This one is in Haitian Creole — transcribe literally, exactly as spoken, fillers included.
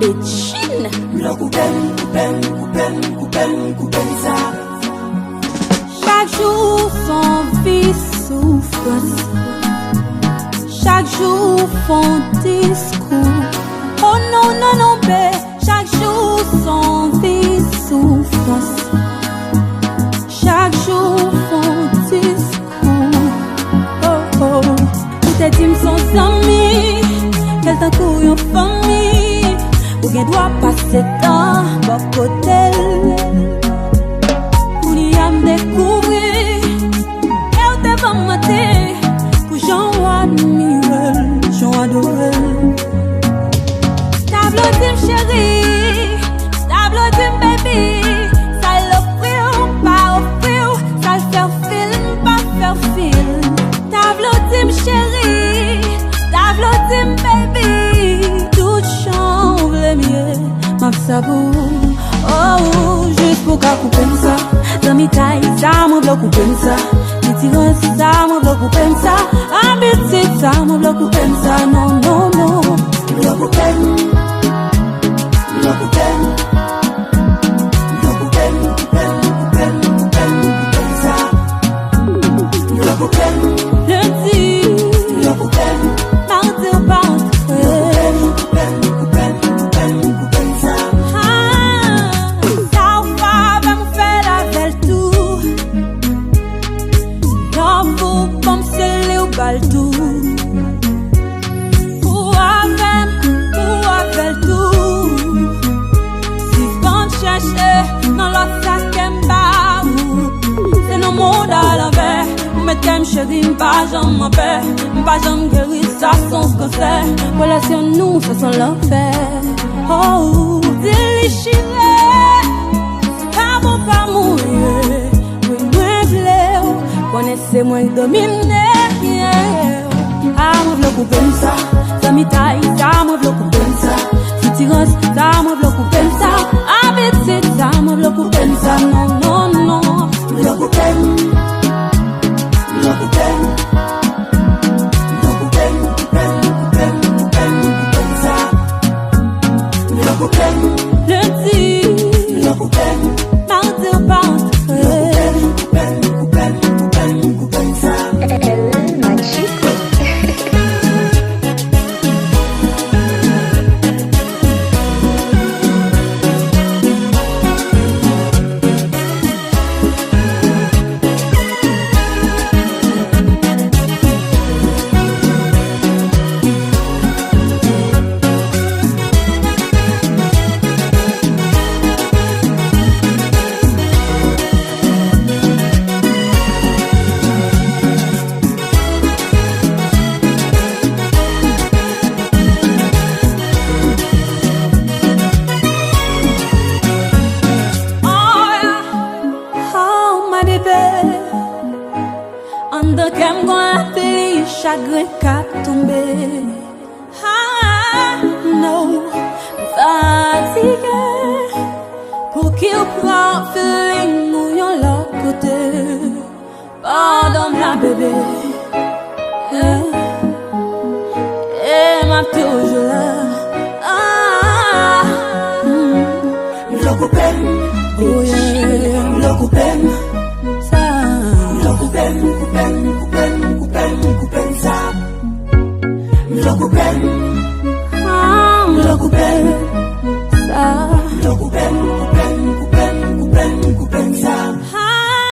Betchin. Chak jou s on vi soufrans. Chak jou fon diskou. Oh non, non, non, be. Chak jou s on vi soufrans. Chak jou fon diskou. Oh, oh. Ou te di m s on zanmi, kè l tankou yon fanmi. Ou gen dwa pase tan bò kote l. Kounye a m dekouvri, e w te ban m manti, pou jan w admire l, jan w adore l. Tablo di m cheri, tablo di m baby, sa l ofri w, pa ofri w, sa l fè w feel, m pa fè w feel. Tablo di m cheri, tablo di m baby, tout jan w vle m ye, m ap sa pou ou. Oh, jis pou w ka koupe m sa. Zanmitay sa, mwen vle w koupe m sa. Ditirans sa, mwen vle w koupe m sa. Abitid sa, mwen vle w koupe m sa. Non, non, non. Vle w koupe m. Vle w koupe m. Vle w koupe m, koupe m, koupe m, koupe m, koupe m sa. Vle w koupe m. Lendi. Vle w koupe m. Madi w pa antre. Koupe m, koupe m, koupe m, koupe m sa. Ah, sa w fè avè m, fè l avè l tou. Love ou ban m, se li w ba l tou. Ou avè m, ou avè l tou. Sispann chèche nan lòt sa kè m ba ou. Se nan mond a lanvè. Ou met kè m cheri, m pa janm anpè. M pa janm geri, sa s on kansè. Relasyon nou, sa s on lanfè. Oh, dechire, pa bon pa mouri. Wi, mwen vle w, konnen se mwen k domine, yeah. Ah, mwen vle w koupe m sa. Zanmitay sa, mwen vle w koupe m sa. Ditirans sa, mwen vle w koupe m sa. Abitid sa, mwen vle w koupe m sa. Non, non, non. Vle w koupe m. Vle w koupe m. Vle w koupe m, koupe m, koupe m, koupe m, koupe m sa. Vle w koupe m. Lendi. Vle w koupe m. Madi w pa antre. Vle w koupe m, koupe m, koupe m, koupe m, koupe m sa. El Magico. Oh, my baby. Anndan kè m gon lapli chagren k ap tonbe. Ah, no, m fatige. Pouki w pran feeling ou yon lòt kote? Padon m la, bebe. Eh. E m ap toujou la. Ah, mm. Vle w koupe m, oh yeah. Vle w koupe m, sa. Vle w koupe m, koupe m, koupe m, koupe m, koupe m sa. Vle w koupe m.